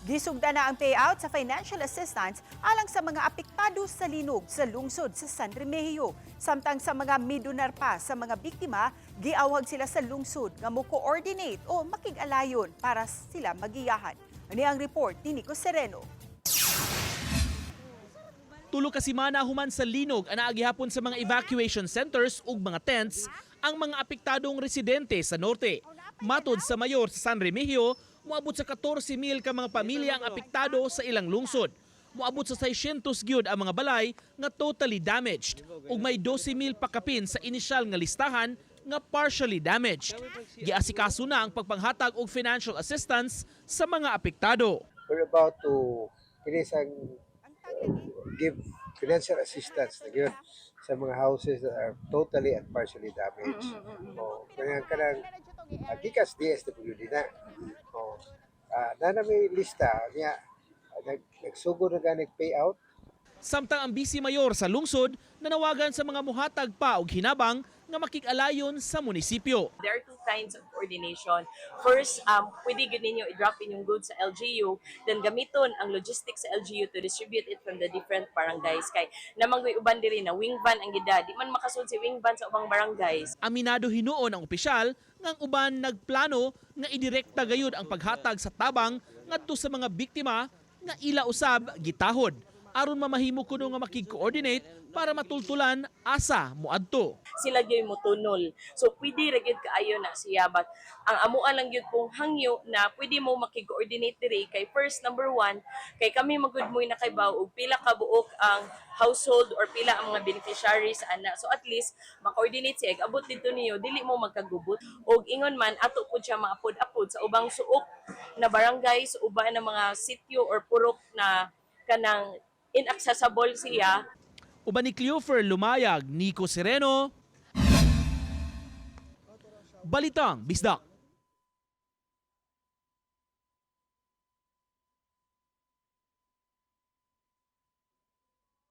Gisugda na ang payout sa financial assistance alang sa mga apektado sa linog sa lungsod sa San Remigio. Samtang sa mga midonar pa sa mga biktima, giawhag sila sa lungsod nga mo coordinate o makig-alayon para sila magiyahan. Ani ang report ni Nico Sereno. 3 ka semana human sa linog ang naagihapon sa mga evacuation centers ug mga tents ang mga apektadong residente sa norte. Matod sa mayor sa San Remigio, moabot sa 14,000 ka mga pamilya ang apektado sa ilang lungsod. Moabot sa 600 gyud ang mga balay nga totally damaged ug may 12,000 pa kapin sa inisyal nga listahan nga partially damaged. Giasikaso na ang pagpanghatag og financial assistance sa mga apektado. We're about to kini sang give financial assistance na gyud sa mga houses that are totally and partially damaged. Oh, kaya kanang gikas DSWD na. Oh, na may lista niya, nagsugod na gani payout. Samtang ang vice mayor sa lungsod nanawagan sa mga muhatag pa og hinabang nga makig-alayon sa munisipyo. There are two kinds of coordination. First, pwede gyud ninyo i-drop inyong goods sa LGU, then gamiton ang logistics sa LGU to distribute it from the different barangays. Kay naa man goy uban diri na wing van ang gida. Di man makasud si wing van sa ubang barangays. Aminado hinuon ang opisyal nga ang uban nagplano nga idirekta gayud ang paghatag sa tabang ngadto sa mga biktima nga ila usab gitahod aron mamahimo kuno nga makig-coordinate para matultulan asa moadto. Sila gyud motunol. So pwede ra gyud kaayo na siya, but ang amuan lang gyud pong hangyo na pwede mo makig-coordinate diri kay first, number one, kay kami magud mo'y nakaibaw og pila ka buok ang household or pila ang mga beneficiaries ana. So at least ma-coordinate siya, abot dito niyo, dili mo magkagubot. Og ingon man ato pud siya maapod-apod sa ubang suok na barangay, sa uban na mga sitio or purok na kanang inaccessible siya. Uban ni Cleofer Lumayag, Nico Sereno, Balitang Bisdak.